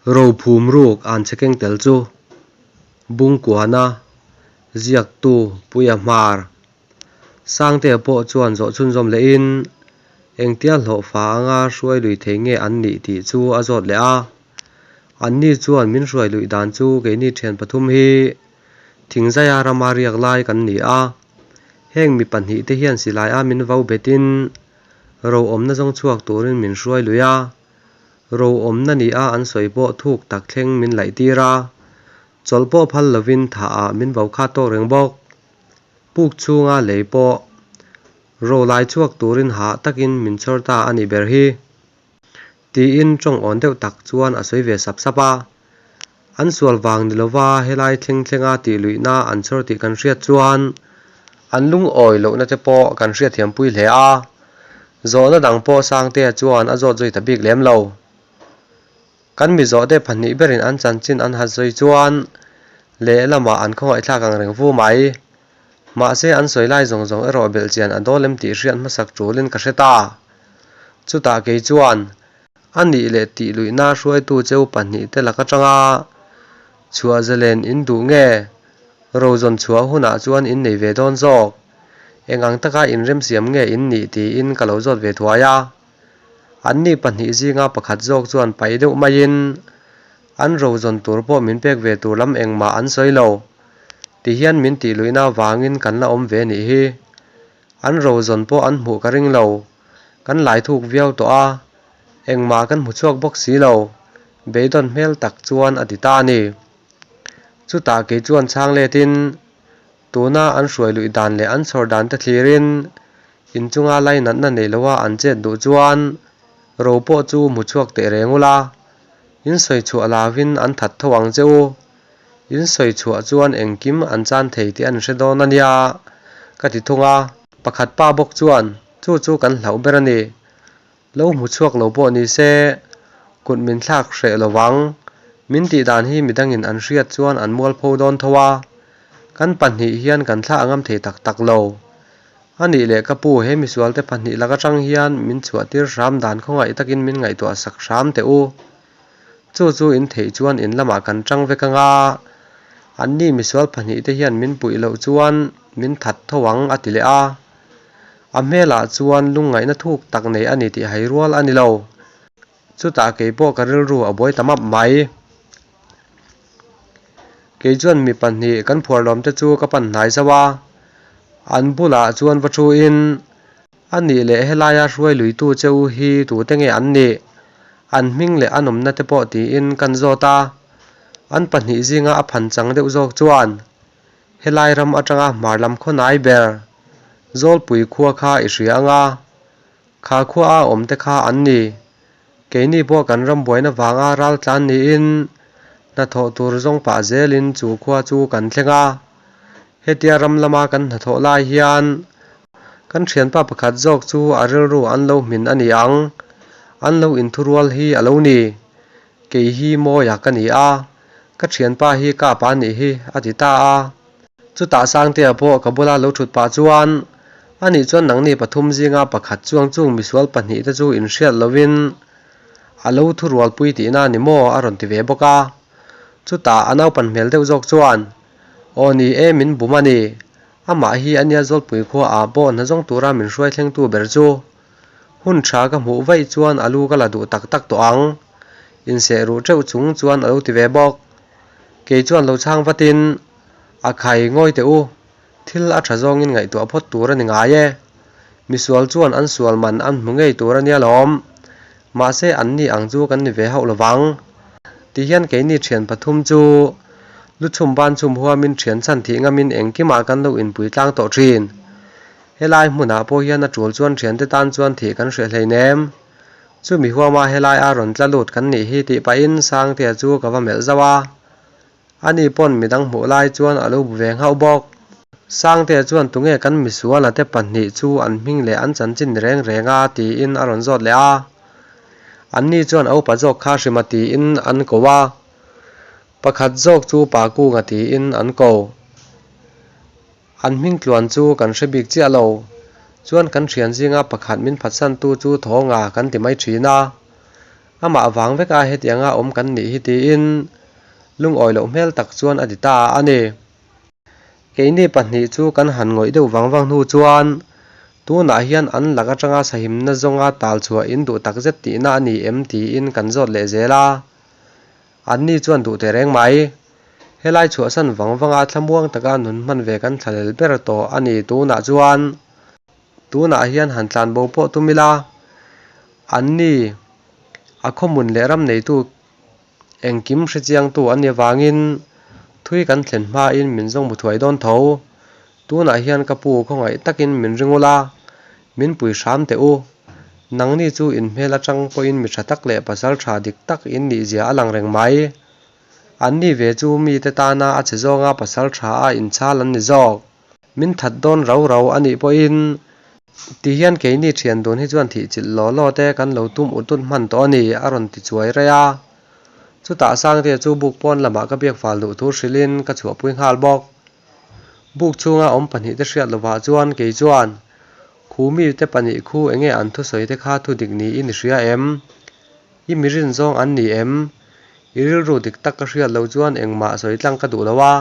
Rophum ruk an che keng tel chu Bungkuana ziaktu Puia Hmar Sangtea pawh chuan zawh chhunzawm lehin engtia hlawhfa anga hruai lui thei nge an nih tih chu a zawt leh a. Anni chuan min hruai luih dan chu keini thian pathum hi Thingzaia rama riak lai kan ni a. Heng mi pahnih te hian silai a min vau betin ro awmna zawng chhuak turin min hruai lui a. Ro awmna ni a an sawi pawh thuk tak thleng min laih tir a. Chawlh pawh phal lovin thah ah min vau khat tawk reng bawk. Puk chhunga lei pawh ro lai chhuak turin hah takin min chhawr ta a nih ber hi. Tiin tawng awn deuh tak chuan a sawi ve sap sap a. An sual vang ni lova helai thleng thlenga tih luihna an chhawr tih kan hriat chuan an lungawi lohna te pawh kan hriatthiampui hle a. Zawhna dang pawh Sangtea chuan a zawt zui ta bik lem lo. Kan mi zawhte pahnih berin an chanchin an hat sawi chuan lehlamah an khawngaihthlak ang reng vu mai. Mahse an sawi lai zawng zawng erawh belhchian a dawl em tih hriat hmasak tulin ka hre ta. Chutah kei chuan a nih leh tih luihna hruaitu cheu pahnih te lak atanga chhuah zalen in duh nge? Rozawn chhuah hunah chuan in nei ve dawn zawk. Eng ang taka inremsiam nge in nih tiin ka lo zawt ve thuai a. Anni pahnih zinga pakhat zawk chuan paih deuh maiin an ro zawn tur pawh min pek ve tur lam engmah an sawi lo. Tihian min tih luihna avangin kan la awm ve nih hi. An ro zawn pawh an hmuh ka ring lo. Kan lai thuk viau tawh a, engmah kan hmu chhuak bawk si lo, beidawn hmel tak chuan a ti ta a ni. Chutah kei chuan chhang letin Tuna an hruai luih dan leh an chhawr dan te thlirin inchunga lainatna nei loa an chet duh chuan ro pawh chu hmu chhuak teh reng ula, in sawi chhuah lavin an that tho ang che u. In sawi chhuah chuan engkim an chan thei tih an hre dawn a nia, ka ti thung a. Pakhat pa bawk chuan, Chu chu kan hlauh ber a ni. Lo hmu chhuak lo pawh ni se, kut min thlak hreh lo vang. Min tih dan hi midangin an hriat chuan an mualpho dawn tho a, kan pahnih hian kan thla a ngam thei tak tak lo. A nih leh ka pu, he misualte pahnih lak atang hian min chhuahtir hram dan khawngaih takin min ngaihtuah sak hram teh u. Chu chu in theih chuan in lamah kan tang vek anga, anni misual pahnih te hian min puih loh chuan min that tho ang a ti leh a. A hmelah chuan lungngaihna thuk tak nei a ni tih hai rual a ni lo. Chutah kei pawh ka rilru a buai ta map mai. Kei chuan mi pahnih kan phuarlawm te chu ka pan hnai zauh a, an bulah chuan va thu in, A nih leh helaia hruai luitu che u hi tute nge an nih? An hming leh a nawmna te pawh tiin kan zawt a. An pahnih zinga a phan chang deuh zawk chuan Helai ram atanga hmar lam khaw nai ber Zawlpui khua kha i hria anga, kha khua a awm te kha an ni. Keini pawh kan ram buaina vanga ral tlan niin hnathawh tur zawng pah zelin chu khua chu kan thleng a. Hetia ram lama kan hnathawh lai hian kan thianpa pakhat zawk chu a rilru an lo hmin a ni ang, an lo inthurual hi a lo ni. Kei hi Mawia ka ni a, ka thianpa hi Kapa a nih hi, a ti ta a. Chutah Sangtea pawh ka bula lo thut pah chuan, Anih chuan nangni pathum zinga pakhat chuang chung misual pahnih te chu inhriat lovin a lo thurualpui tihna a ni maw? a rawn ti ve bawk a. Chutah a naupan hmel deuh zawk chuan, Aw ni e, min bum a ni. Amah hi a nia Zawlpui khua ah pawh hna zawng tura min hruai thlengtu ber chu. Hun tha ka hmuh vaih chuan a lu ka la duh tak tak tawh ang. Inseh ruh teuh chung chuan a lo ti ve bawk. Kei chuan lo chhang vatin, A khai ngawi teh u, thil a tha zawngin ngaihtuah phawt tur a ni ngai e. Misual chuan an sual man an hmu ngei tur a nia lawm. Mahse anni ang chu kan ni ve hauh lovang. Tihian keini thian pathum chu lu chhum ban chhum huamin thian chhan thih ngamin engkimah kan lo inpui tlang tawh thin. Helai hmunah pawh hian a tul chuan thiante tan chuan thih kan hreh hleinem. Chumi huama helai a rawn tla lut kan nih hi tih pahin Sangtea chu ka va melh zauh a. Ani pawn midang hmuh lai chuan a lo bu ve nghauh bawk. Sangtea chuan tunge kan misuala te pahnih chu an hming leh an chanchin reng reng a tiin a rawn zawt leh a. Anni chuan a upa zawk kha hrima tiin an ko a. Pakhat zawk chu Pa Kunga tiin an ko. An hming tluan chu kan hre bik chiah lo. Chuan kan thian zinga pakhat min phatsantu chu Thawnga kan ti mai thin a. Amah vang veka hetianga awm kan nih hi tiin lungawi loh hmel tak chuan a ti ta a ni. Keini pahnih chu kan han ngawih deuh vang vang hnu chuan tunah hian an lak atanga sahimna zawnga tal chhuah in duh takzet tihna a ni em tiin kan zawt leh zel a. Anni chuan duh teh reng mai. Helai chhuahsan vang vanga thlamuang taka nun hman ve kan thlalel ber tawh a ni tunah chuan. Tunah hian han tlanbo pawh tum ila, anni a khawmun leh ram neitu engkim hrechiangtu an nih avangin thui kan thlen hmain min zawng hmu thuai dawn tho. Tunah hian ka pu khawngaih takin min ring ula, min pui hram teh u. Nangni chu in hmel atang pawhin mi tha tak leh pasal tha dik tak in nihzia a lang reng mai. Anni ve chu mite tana a che zawnga pasal tha a inchhal an ni zawk. Min that dawn rau rau a nih pawhin ti hian keini thian dun hi chuan thih chilh law law te kan lo tum ut ut hman tawh a ni a rawn ti chuai rei a. Chutah Sangtea chu buk pawn lamah ka biak fal duh thu hrilhin ka chhuahpui nghal bawk. Buk chhunga awm pahnih te hriat lovah chuan kei chuan Khumi te pahnih khu enge an thusawi te kha thudik niin i hria em? I mi rin zawng an ni em? I rilru dik tak ka hriat loh chuan engmah sawi tlang ka duh lo a.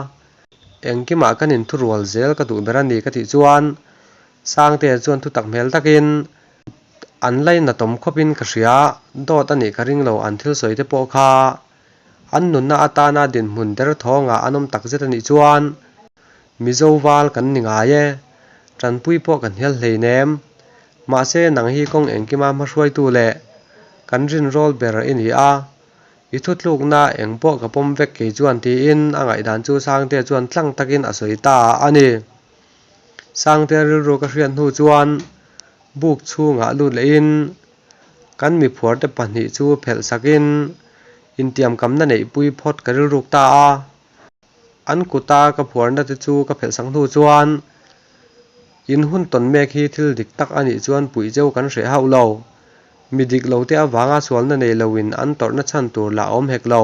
Engkimah kan inthurual zel ka duh ber a ni ka tih chuan Sangtea chuan thutak hmel takin an lainatawm khawpin ka hria, dawt a nih ka ring lo an thil sawi te pawh kha an nunna atana dinhmun derthawngah an awm takzet a nih chuan Mizo val kan ni ngai e, tanpui pawh kan hnial hleinem. Mahse nang hi kawng engkima hmahruaitu leh kan rinrawl ber i ni a, I thutlukna eng pawh ka pawm vek kei chuan tiin a ngaihdan chu Sangtea chuan tlang takin a sawi ta a ni. Sangtea rilru ka hriat hnu chuan buk chhungah lut lehin kan miphuarte pahnih chu phelh sakin intiamkamna neihpui phawt ka rilruk ta a. An kuta ka phuarna te chu ka phelh sak hnu chuan in hun tawn mek hi thil dik tak a nih chuan puih cheu kan hreh hauh lo. Mi dik lo te avanga sualna nei loin an tawrhna chhan tur lah a awm hek lo.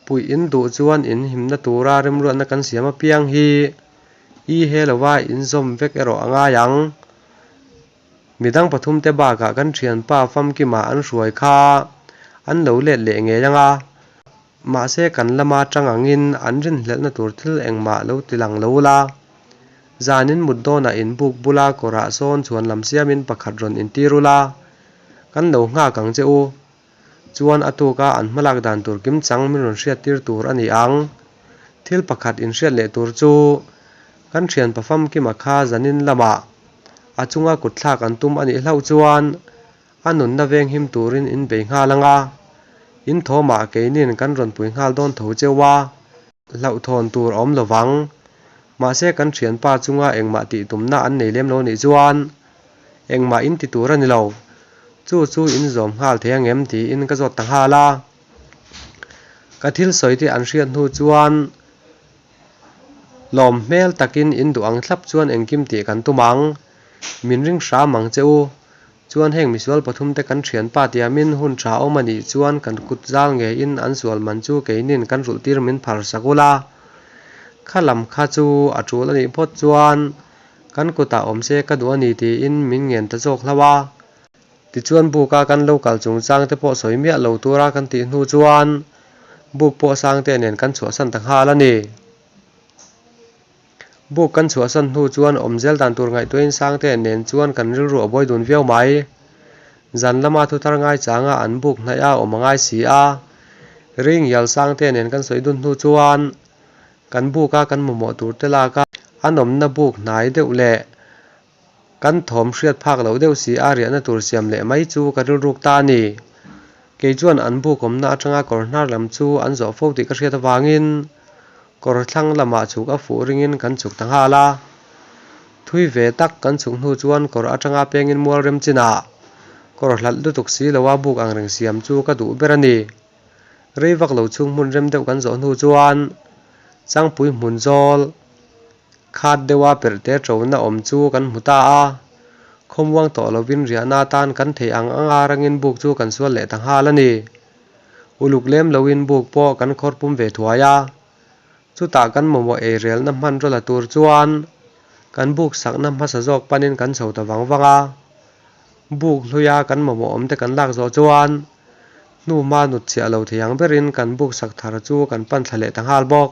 Puih in duh chuan in himna tura remruatna kan siam apiang hi i he lova in zawm vek erawh a ngai ang. Midang pathumte bakah kan thianpa famkima an hruai kha an lo let leh ngei ang a. Mahse kan lama tang angin an rinhlelhna tur thil engmah lo ti lang lo la. Zanin mut dawnah in buk bula kawrah sawn chhuan lam siamin pakhat rawn intir ula, kan lo nghak ang che u. Chuan a tuka an hmalak dan tur kimchang min rawn hriattir tur a ni ang. Thil pakhat inhriat leh tur chu kan thianpa famkima kha zanin lamah a chunga kutthlak an tum a nih hlauh chuan A nunna veng him turin in bei nghal ang a, in thawmah keinin kan rawn pui nghal dawn tho cheu a, hlauhthawn tur a awm lo vang. Mahse kan thianpa chunga engmah tih tumna an nei lem lo nih chuan engmah in ti tur a ni lo. Chu chu in zawm nghal thei ang em tiin ka zawt ta nghal a. Ka thil sawi te an hriat hnu chuan lawm hmel takin in duh ang thlap chuan engkim tih kan tum ang. Min ring hram ang che u. Chuan heng misual pathum te kan thianpa tiamin hun tha awm a nih chuan kan kut zal ngeiin an sual man chu keinin kan rulh tir min phar sak ula. Kha lam kha chu a tul a nih phawt chuan kan kutah awm se ka duh a ni tiin min ngen ta zawk hlauh a. Tichuan buka kan lo kal chungchang te pawh sawi miah lo tura kan tih hnu chuan buk pawh Sangte nen kan chhuahsan ta nghal a ni. Buk kan chhuahsan hnu chuan awmzel dan tur ngaihtuahin Sangte nen chuan kan rilru a buai dun viau mai. Zan lama thuthar ngaichanga an buk hnaih a awm a ngai si a. Ringial Sangte nen kan sawi dun hnu chuan kan buka kan mamawh tur te lak a an awmna buk hnai deuh leh Kan thawm hriat phak loh deuh si a riahna tur siam leh mai chu ka rilruk ta a ni. Kei chuan an buk awmna atanga kawr hnar lam chu an zawh fo tih ka hriat avangin kawr thlang lamah chhuk a fuh ringin kan chhuk ta nghal a. Thui ve tak kan chhuk hnu chuan kawr atanga pengin mual rem chinah kawr hlat lutuk si loa buk angreng siam chu ka duh ber a ni. Rei vak lo chhung hmun rem deuh kan zawh hnu chuan Changpui hmun zawl Khat deuha perhte ṭona awm chu kan hmu ta a, khawmuang tawh lovin riahna atan kan theih ang anga rangin buk chu kan sual leh ta nghal a ni. Uluk lem loin buk pawh kan khawr pum ve thuai a, chutah kan mamawh eirelna hmanraw la tur chuan kan buk sakna hmasa zawk panin kan chho ta vang vang a. Buk hluia kan mamawh awmte kan lak zawh chuan. Hnuhma nut chiah lo thei ang berin kan buk sak thar chu kan pan thla leh ta nghal bawk.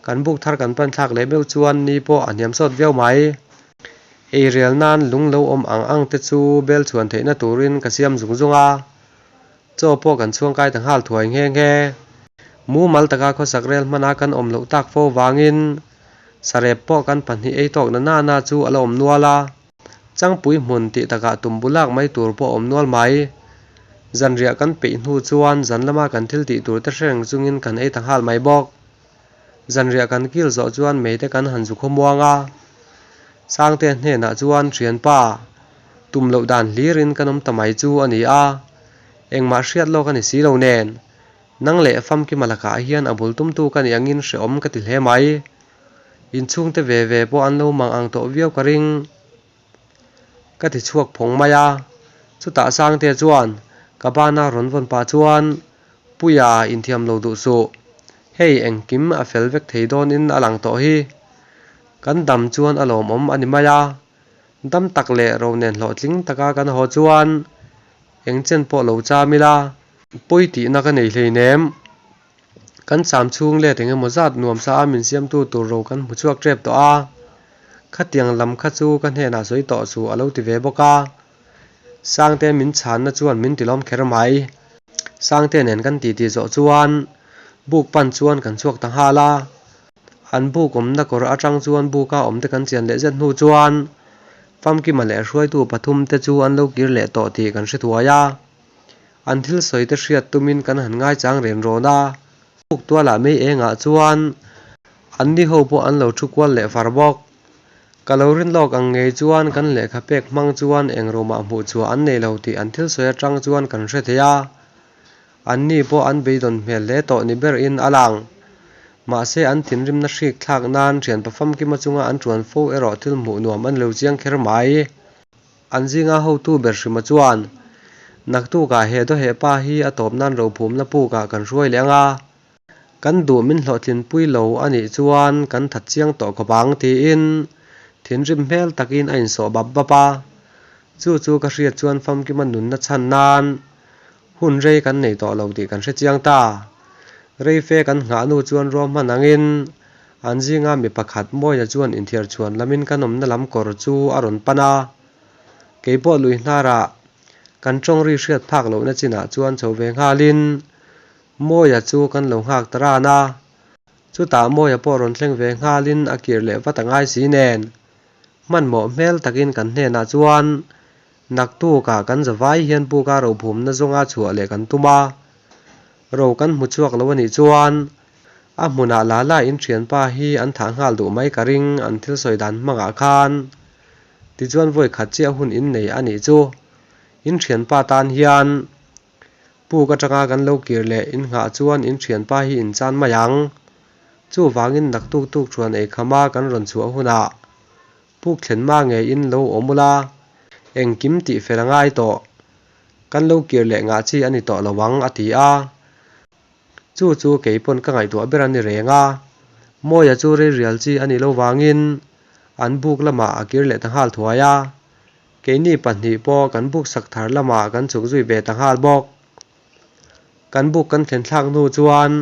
Kan buk thar kan pan thlak leh meuh chuan ni pawh a hniam sawt viau mai. Ei rel nan lung lo awm ang ang te chu bel chhuan theihna turin ka siam zung zung a. Chaw pawh kan chhuang kai ta nghal thuai nghe nghe. Mumal taka khawsak rel hmana kan awm loh tak fo vangin sarep pawh kan pahnih ei tawk na nana chu a la awm nual a. Changpui hmun tih takah tumbu lak mai tur pawh a awm nual mai. Zanriah kan peih hnu chuan zan lama kan thil tih tur te hrereng chungin kan ei ta nghal mai bawk. Zanriah kan kil zawh chuan mei te kan han zu khawmuang a. Sangte hnenah chuan thianpa tum loh dan hlirin kan awm ta mai chu a ni a, engmah hriat lawk a ni si lo nen. Nang leh famkima lakah hian a bul tumtu ka nih angin hrehawm ka ti hle mai. Inchhungte ve ve pawh an lo mang ang tawh viau ka ring. Ka ti chhuak phawng mai a, chutah Sangte chuan ka bana rawn vawn pah chuan Puia inthiam lo duh suh, hei engkim a fel vek thei dawnin a lang tawh hi. Kan dam chuan a lawmawm a ni mai a, dam tak leh ro nen hlawhtling taka kan haw chuan eng chen pawh lo cham ila, pawi tihna ka nei hleinem. Kan cham chhung let eng emaw zat nuam sa a min siamtu tur ro kan hmu chhuak tep tawh a, khatiang lam kha chu ka hnenah sawi tawh suh a lo ti ve bawk a. Sangte min chhanna chuan min tilawm kher mai. Sangte nen kan titi zawh chuan buk pan chuan kan chhuak ta nghal a. An buk awmna kawr atang chuan buka awmte kan chian leh zet hnu chuan Famkima leh hruaitu pathum te chu an lo kir leh tawh tih kan hre thuai a. An thil sawi te hriat tumin kan han ngaichang ren rawn a. Buk tualah mei engah chuan an ni ho pawh an lo thu kual leh far bawk. Ka lo rin lawk ang ngei chuan kan lehkha pek hmang chuan eng roomah hmuh chhuah an nei lo tih an thil sawi atang chuan kan hre thei a. Anni pawh an beidawn hmel hle tawh ni berin a lang. Mahse an thinrimna hrik thlak nan thianpa famkima chunga an tuan fo erawh thil hmuh nuam a ni lo chiang kher mai. An zinga hotu ber hrima chuan, Naktukah he dawheh pa hi a tawp nan rophumna pukah kan hruai leh ang a. Kan duh min hlawhtlinpui lo a nih chuan kan that chiang tawh khawp ang tiin thinrim hmel takin a insawh bap bap a. Chu chu ka hriat chuan famkima nunna chhan nan hun rei kan nei tawh lo tih kan hre chiang ta. Reife kan nghah nu chuan ruahman angin an zinga mi pakhat Mawia chuan inthiar chhuan lamin kan awmna lam kawr chu a rawn pan a. Keipawh lui hnarah kan tawng ri hriat phak lohna chinah chuan chho ve nghalin Mawia chu kan lo nghak ta ran a, chutah Mawia pawh rawn thleng ve nghalin a kir leh vat a ngai si nen. Hmanhmawh hmel takin kan hnenah chuan naktukah kan zavai hian puka rophumna zawnga chhuah leh kan tum a, ro kan hmu chhuak lo a nih chuan a hmunah la la in thianpa hi an thah nghal duh mai ka ring an thil sawi dan hmangah khan. Tichuan vawi khat chiah hun in nei a nih chu. In thianpa tan hian Puk atanga kan lo kir leh in nghah chuan in thianpa hi in chan mai ang. Chuvangin naktuk tuk thuan ei khama kan rawn chhuah hunah puk thlen ma ngei in lo awm ula, engkim tih fel a ngai tawh. Kan lo kir leh ngah chi a ni tawh lo ang a ti a. Chu chu kei pawn ka ngaihtuah ber a ni reng a. Mawia chu rei rial chi a nih lo vangin an buk lamah a kir leh ta nghal thuai a. Keini pahnih pawh kan buk sak thar lamah kan chhuk zui ve ta nghal bawk. Kan buk kan thlen thlak hnu chuan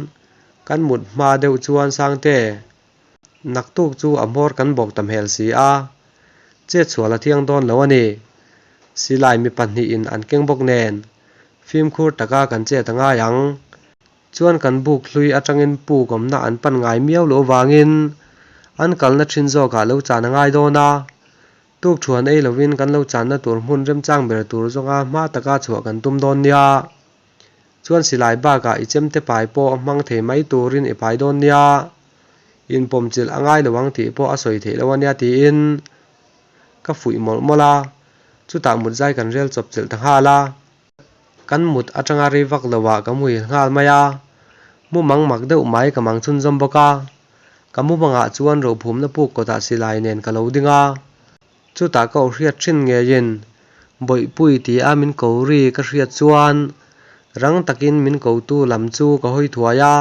kan mut hma deuh chuan Sangte naktuk chu a hmawr kan bawk ta hmel si a, chetsual a thiang dawn lo a ni. Silai mi pahnihin an keng bawk nen fimkhur taka kan chet a ngai ang. Chuan kan buk hlui atangin puk awmna an pan ngai miau loh avangin an kalna thin zawkah lo chan a ngai dawn a. Tuk thuan ei lovin kan lo channa tur hmun remchang ber tur zawnga hma taka chhuah kan tum dawn nia. Chuan silai bakah i chemte pai pawh a hmang thei mai turin i pai dawn nia. Inpawmchilh a ngai lo ang tih pawh a sawi theih lo a nia tiin ka fuih mawlh mawlh a. Chutah mut zai kan rel chawp chilh ta nghal a. Kan mut atanga rei vak lo ah ka muhil nghal mai a, mu mang mak deuh mai ka mang chhunzawm bawk a. Ka mu mangah chuan rophumna puk kawtah silai nen ka lo ding a, chutah ka aw hriat thin ngeiin Bawihpui ti a min ko ri ka hriat chuan rang takin min kotu lam chu ka hawi thuai a,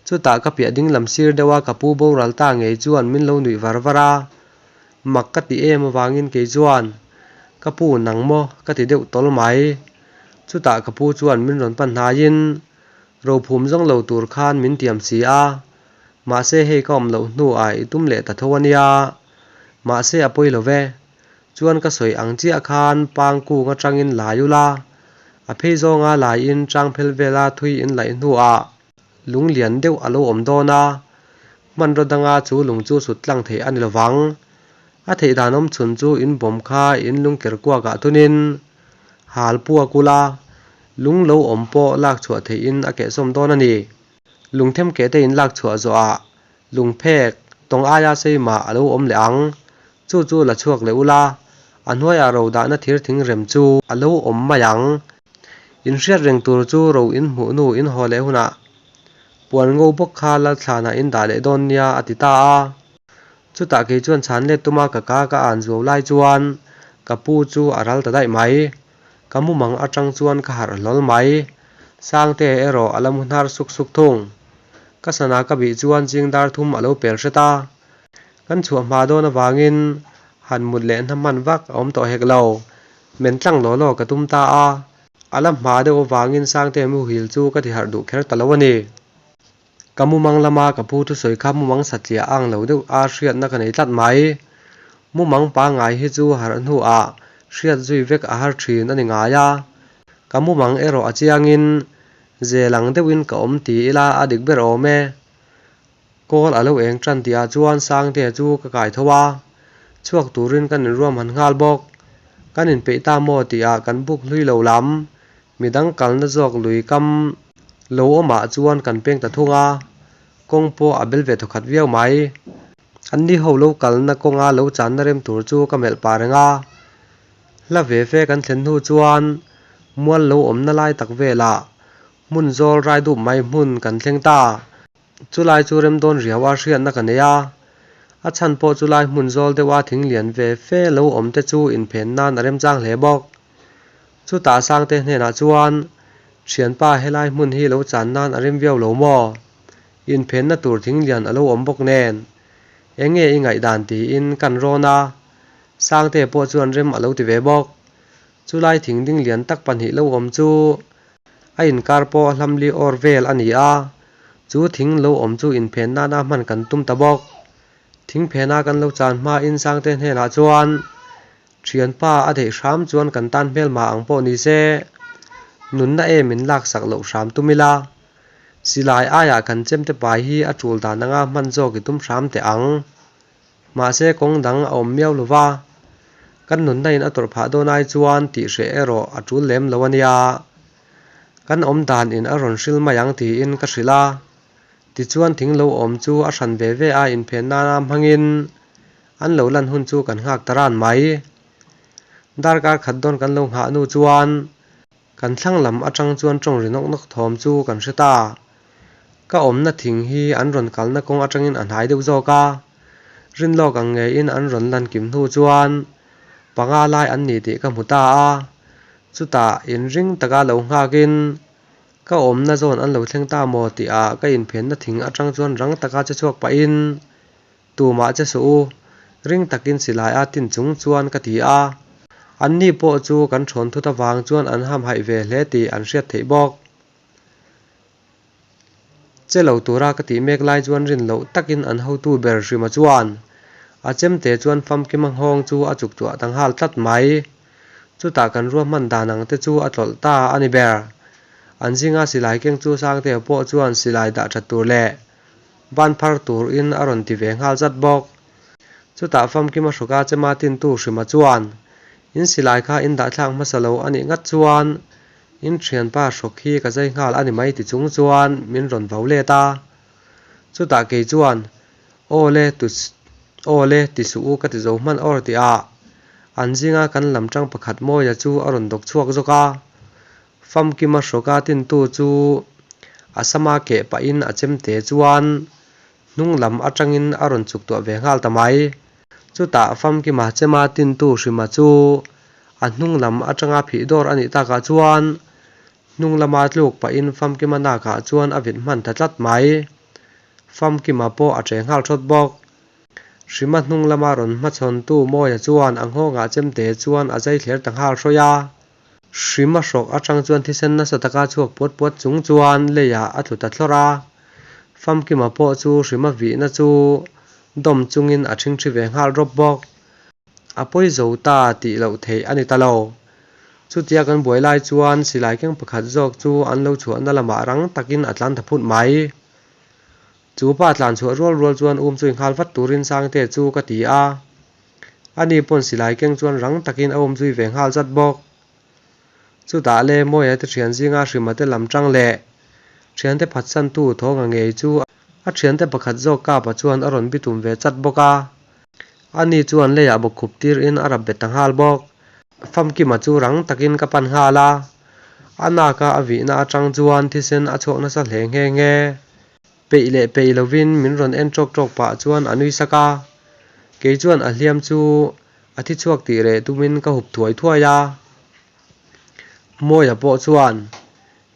chutah ka piah ding lam sir deuh a ka pu boral ta ngei chuan min lo nuih var var a. Mak ka ti em avangin kei chuan, Ka pu nang maw? ka ti deuh tawl mai. Chutah ka pu chuan min rawn pan hnaiin rophum zawng lo tur khan min tiam si a, mahse hei ka awm loh hnuah i tum leh ta tho a nia. Mahse a pawi lo ve. Chuan ka sawi ang chiah khan pang kung atangin lai ula, a phei zawnga laiin tang phel vela thui in laih hnuah lung lian deuh a lo awm dawn a, hmanraw danga chu lung chu sut tlang theih a ni lovang. A theih dan awm chhun chu in bawm kha in lung ker kuakah thunin hal puak ula, lung lo awm pawh lak chhuah theihin a kehsawm dawn a ni. Lungthem keh te in lak chhuah zawhah Lungphek, tawng aia sei mah a lo awm leh ang. Chu chu la chhuak leh ula, a hnuaiah ro dahna thir thing rem chu a lo awm mai ang. In hriat reng tur chu ro in hmuh hnu in haw leh hunah puan ngo bawk kha lalthlanah in dah leh dawn nia a ti ta a. Chutah kei chuan chhan let tuma ka ka ka an zuau lai chuan ka pu chu a ral ta daih mai. Ka mumang atang chuan ka harh hlawl mai. Sangte erawh a la mu hnar suk suk thung. Ka sana ka bih chuan zing dar thum a lo pel hret a. Kan chhuah hma dawn avangin han mut leh hna hman vak a awm tawh hek lo. Men tlang law law ka tum ta a. A la hma deuh avangin Sangte muhil chu ka ti harh duh kher ta lo a ni. Ka mumang lama ka pu thusawi kha mumang satliah ang lo deuh a hriatna ka nei tlat mai. Mumang pangngai hi chu harh hnuah hriat zui vek a har thin a ni ngai a. Ka mumang erawh a chiangin zel ang deuhin ka awm ti ila a dik ber awm e. Kawl a lo eng tan tihah chuan Sangtea chu ka kai tho a, chhuak turin kan inruahman nghal bawk. Kan inpeih ta maw tihah kan buk hlui lo lam, midang kalna zawk lui kam lo awmah chuan kan peng ta thung a, kawng pawh a bel ve thawkhat viau mai. Anni ho lo kalna kawnga lo channa rem tur chu ka melh pah reng a, hla ve ve kan thlen hnu chuan mual lo awmna lai tak velah hmun zawl rai dup mai hmun kan thleng ta. Chulai chu rem dawn riau a hriatna ka nei a, a chhan pawh chulai hmun zawl deuha thing lian ve fe lo awm te chu inphen nan a remchang hle bawk. Chutah Sangte hnenah chuan, Thianpa helai hmun hi lo chan nan a rem viau lo maw? Inphenna tur thing lian a lo awm bawk nen, eng nge i ngaihdan tiin kan rawn a, Sangte pawh chuan rem a lo ti ve bawk. Chulai thing ding lian tak pahnih lo awm chu A inkar pawh hlamli awr vel a ni a, chu thing lo awm chu inphen nana hman kan tum ta bawk. Thing phena kan lo chan hmain Sangte hnenah chuan, Thianpa a theih hram chuan kan tan hmelma ang pawh ni se, nunna em in laksak loh hram tum ila, silai aiah kan chemte pai hi a tul dan anga hman zawk i tum hram teh ang. Mahse kawng dang a awm miau lo va, kan nunna in a tawrh phah dawn ai chuan tih hreh erawh a tul lem lo a nia. Kan awm dan in a rawn hril mai ang tiin ka hrilh a. Tichuan thing lo awm chu a hran ve ve a inphen nana hmangin an lo lan hun chu kan nghak ta ran mai. Darkar khat dawn kan lo nghah hnu chuan Kan thlang lam atang chuan tawng ri nawk nawk thawm chu kan hre ta. Ka awmna thing hi an rawn kalna kawng atangin a hnai deuh zawk a. Rinlawk ang ngeiin an rawn lan kim hnu chuan panga lai an ni tih ka hmu ta a. Chutah inring taka lo nghakin ka awmna zawn an lo thleng ta maw tihah ka inphenna thing atang chuan rang taka che chhuak pahin Tumah che suh u, ring takin silai a tin chung chuan ka ti a. Anni pawh chu kan thawn thut avang chuan an hamhaih ve hle tih an hriat theih bawk. Che lo tura ka tih mek lai chuan rin loh takin an hotu ber Hrima chuan a chemte chuan famkima nghawng chu a chuk tuah ta nghal tlat mai. Chutah kan ruahman dan ang te chu a tlawlh ta a ni ber. An zinga silai keng chu Sangtea pawh chuan silai dah that tur leh Ban phar turin a rawn ti ve nghal zat bawk. Chutah famkima hruka chema tintu Hrima chuan, In silai kha in dahthlak hmasa lo a nih ngat chuan in thianpa hrawk hi ka zai nghal a ni mai ti chung chuan min rawn vau let a. Chutah kei chuan, Aw le, aw le ti suh u ka ti zo hman awr tih ah an zinga kan lam tang pakhat Mawia chu a rawn dawk chhuak zawk a. Famkima hrawka tintu chu a sama keh pahin a chemte chuan hnung lam atangin a rawn chuk tuah ve nghal ta mai. Chutah Famkima chema tintu Hrima chu a hnung lam atanga phih dawr a nih takah chuan hnung lama tluk pahin Famkima nakah chuan a vit hman ta tlat mai. Famkima pawh a che nghal thawt bawk. Hrima hnung lama rawn hmachhawntu Mawia chuan a nghawngah chemte chuan a zai thler ta nghal hrawih a. Hrima hrawk atang chuan thisen nasa taka chhuak puat puat chung chuan leiah a tlu ta thlawrh a. Famkima pawh chu hrima vihna chu dawm chungin a ṭhingṭhi ve nghal rawp bawk. A pawi zo ta tih loh theih a ni ta lo. Chutia kan buai lai chuan silai keng pakhat zawk chu an lo chhuahna lamah rang takin a tlan ta phut mai. Chu pa tlan chhuah rual rual chuan um chu i nghal vat turin Sangte chu ka ti a. Ani pawn silai keng chuan rang takin a um zui ve nghal zat bawk. Chutah le Mawia te thian zinga Hrima te lam tang leh thiante phatsantu Thawnga ngei chu a thiante pakhat zawk Kapa chuan a rawn bitum ve chat bawk a. Ani chuan leiah bawkkhup tirin a rap bet ta nghal bawk. Famkima chu rang takin ka pan nghal a, a naka a vihna atang chuan thisen a chhuak nasa hle nghe nghe. Peih leh peih lovin min rawn en tawk tawk pah chuan a nui sak a, kei chuan a hliam chu a thi chhuak tih reh tumin ka hup thuai thuai a. Mawia pawh chuan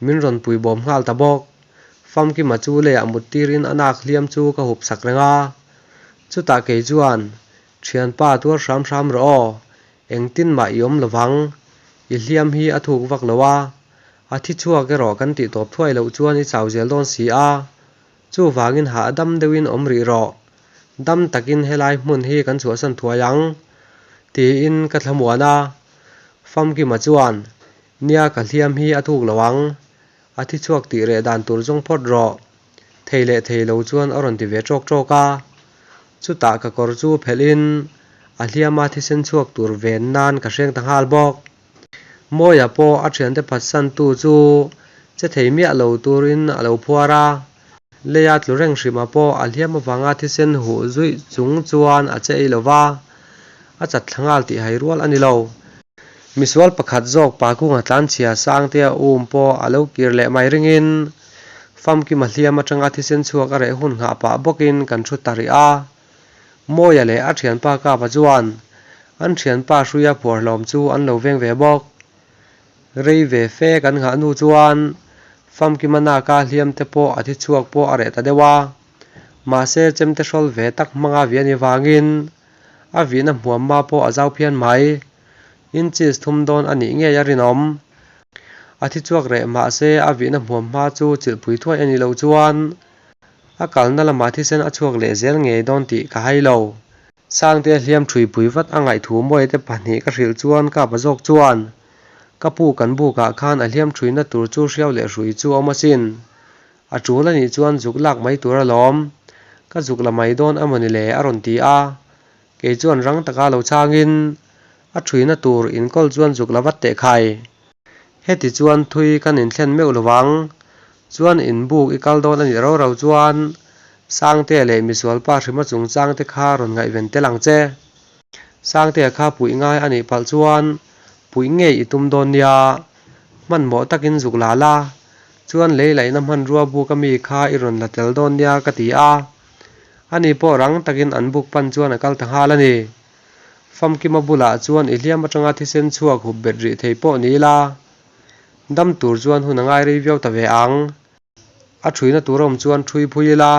min rawn pui bawm nghal ta bawk. Famkima chu leiah mut tirin a nak hliam chu ka hup sak reng a. Chutah kei chuan, Thianpa tuar hram hram rawh aw, engtin mah i awm lovang, i hliam hi a thuk vak lo a, a thi chhuak erawh kan tih tawp thuai loh chuan i chau zel dawn si a, chuvangin hahdam deuhin awm rih rawh, dam takin helai hmun hi kan chhuahsan thuai ang, tiin ka thlamuan a. Famkima chuan, Nia ka hliam hi a thuk lo ang, a thi chhuak tih reh dan tur zawng phawt rawh, thei leh thei lo chuan a rawn ti ve ṭawk ṭawk a. Chutah ka kawr chu phelhin a hliama thisen chhuak tur ven nan ka hreng ta nghal bawk. Mawia pawh a thiante phatsantu chu che thei miah lo turin a lo phuar a, leia tlu reng hrima pawh a hliam avanga thisen huh zuih chung chuan a che ei lo va, a chat thla nghal tih hai rual a ni lo. Misual pakhat zawk pa kunga tlanchhia Sangtea um pawh a lo kir leh mai ringin Famkima hliam atanga thisen chhuak a reh hun nghah pah bawkin kan thu ta rih a. Mawia leh a thianpa Kapa chuan an thianpa hruia phuar hlawm chu an lo veng ve bawk. Rei ve fe kan nghah hnu chuan Famkima naka hliam te pawh a thi chhuak pawh a reh ta deuh a. Mahse chemte hrawl ve tak hmanga vi a ni vangin a vihna hmuamma pawh a zau phian mai. Inches thum dawn a nih ngei a rinawm. A thi chhuak reh mahse a vihna hmuam hma chu chilhpui thuai a nih loh chuan a kalna lamah thisen a chhuak leh zel ngei dawn tih ka hai lo. Sangtea hliam ṭhuipui vat a ngaihthu Mawite pahnih ka hrilh chuan Kapa zawk chuan, Ka pu kan bukah khan a hliam ṭhuina tur chu hriau leh hrui chu a awm asin. A ṭul a nih chuan zuk lak mai tur alawm. Ka zuk la mai dawn amawni le a rawn ti a. Kei chuan rang taka lo chhangin a ṭhuina tur inkawl chuan zuk la vat teh khai. Heti chuan thui kan inthlen meuh lo vang. Chuan inbuk i kal dawn a nih ro ro chuan Sangtea leh misualpa hrima chungchangte kha rawn ngaihven tel ang che. Sangtea kha puih ngai a nih palh chuan puih ngei i tum dawn nia. Hmanhmawh takin zuk la la. Chuan lei laihna hmanrua buk ami kha i rawn la tel dawn nia ka ti a. Ani pawh rang takin an buk pan chuan a kal ta nghal a ni. Famkima bulah chuan i hliam atanga thisen chhuak hup bet rih thei pawh ni ila, dam tur chuan hun a ngai rei viau ta ve ang. A thuina tur a awm chuan thui phui ila,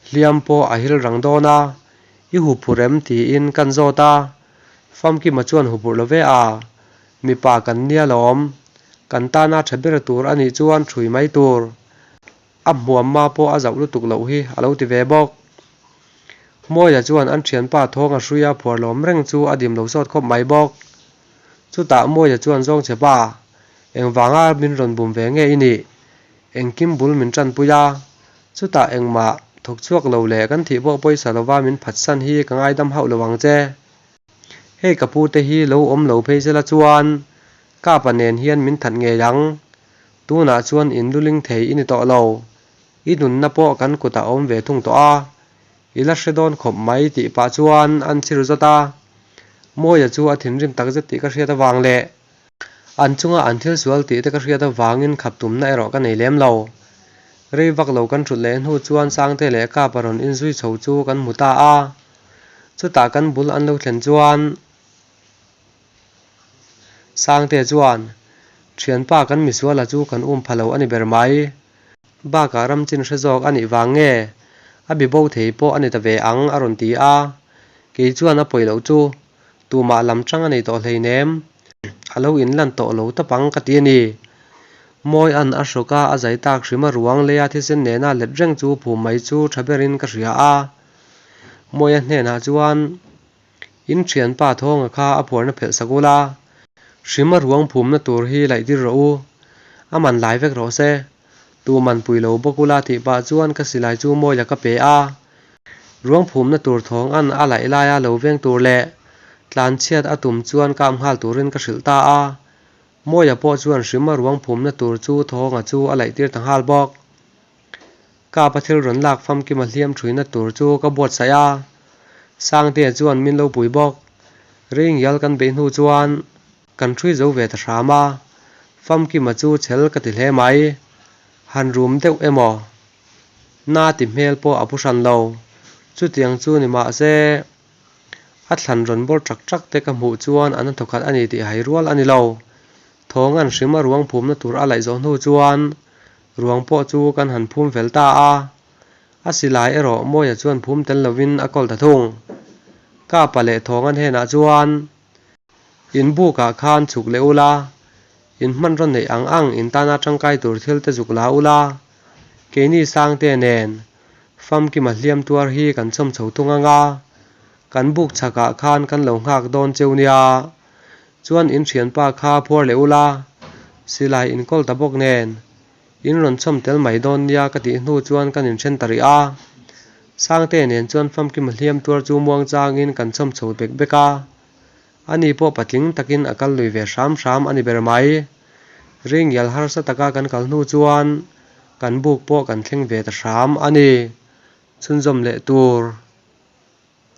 hliam pawh a hil rang dawn a, i huphurh em tiin kan zawt a. Famkima chuan huphurh lo ve a, mipa kan nia lawm, kan tana tha ber tur a nih chuan thui mai tur. A hmuamma pawh a zauh lutuk loh hi a lo ti ve bawk. Mawia chuan an thianpa thawnga hruia phuar lawm reng chu a dim lo sawt khawp mai bawk. Chutah Mawia chuan zawng che pa, engvanga min rawn bum ve nge i nih? Engkim bul min tanpui a, chutah engmah thawk chhuak lo leh kan thih pawh pawisa lova min phatsan hi ka ngaidam hauh lo ang che. Hei ka pu te hi lo awm lo phei sela chuan Kapa nen hian min that ngei ang. Tunah chuan in luling thei i ni tawh lo. I nunna pawh kan kutah a awm ve thung tawh a, i la hre dawn khawp mai tih pah chuan an chhir zawt a. Mawia chu a thinrim takzet tih ka hriat avang leh an chunga an thil sual tih te ka hriat avangin khap tumna erawh ka nei lem lo. Rei vak lo kan thut leh hnu chuan Sangte leh Kapa rawn inzui chho chu kan hmu ta a. Chutah kan bul an lo thlen chuan Sangte chuan, Thianpa kan misuala chu kan um pha lo a ni ber mai. Bakah ram chin hre zawk a nih vang nge? A bi bo thei pawh a ni ta ve ang a rawn ti a. Kei chuan a pawi loh chu tumah lam chang a nei tawh hleinem. a lo inlan tawh lo tawp ang ka ti a ni. Mawia'n a hrawk a, a zai tak hrim a ruang leia thisen nena let reng chu phum mai chu tha berin ka hria a. Mawia hnenah chuan, In thianpa thawnga kha a phuarna phelh sak ula, hrim a ruang phumna tur hi laih tir rawh u, a man lai vek rawh se, tu man pui lo bawk ula tih pah chuan ka silai chu Mawia ka pe a. Ruang phumna tur thawnga'n a laih laia lo veng tur leh tlanchhiat a tum chuan kap nghal turin ka hrilh ta a. Mawia pawh chuan hrima ruang phumna tur chu thawnga chu a laih tir ta nghal bawk. Kapa thil rawn lak famkima hliam thuina tur chu ka buatsaih a, Sangtea chuan min lo pui bawk. Ringial kan beih hnu chuan kan hrui zo ve ta hram a, famkima chu chhel ka ti hle mai. Han rum deuh emaw? Na ti hmel pawh a pu hran lo. Chutiang chu ni mah se, a thlan rawn bawr ṭak ṭak te ka hmuh chuan an a thawkhat a ni tih hai rual a ni lo. Thawnga'n hrima ruang phumna tur a laih zawh hnu chuan Ruang pawh chu kan han phum fel ta a, a silai erawh Mawia chuan phum tel lovin a kawl ta thung. Kapa leh Thawnga hnenah chuan, In bukah khan chhuk leh ula, in hmanraw neih ang ang in tana tangkai tur thil te zuk la ula, keini Sangte nen famkima hliam tuar hi kan chawm chho thung ang a, kan buk chhakah khan kan lo nghak dawn cheu nia. Chuan in thianpa kha phuar leh ula, silai in kawl ta bawk nen, in rawn chhawm tel mai dawn nia ka tih hnu chuan kan inthen ta rih a. Sangte nen chuan famkima hliam tuar chu muang changin kan chhawm chho bek bek a. Ani pawh patling takin a kal lui ve hram hram a ni ber mai. Ringial harsa taka kan kal hnu chuan kan buk pawh kan thleng ve ta hram a ni. Chhunzawm leh tur.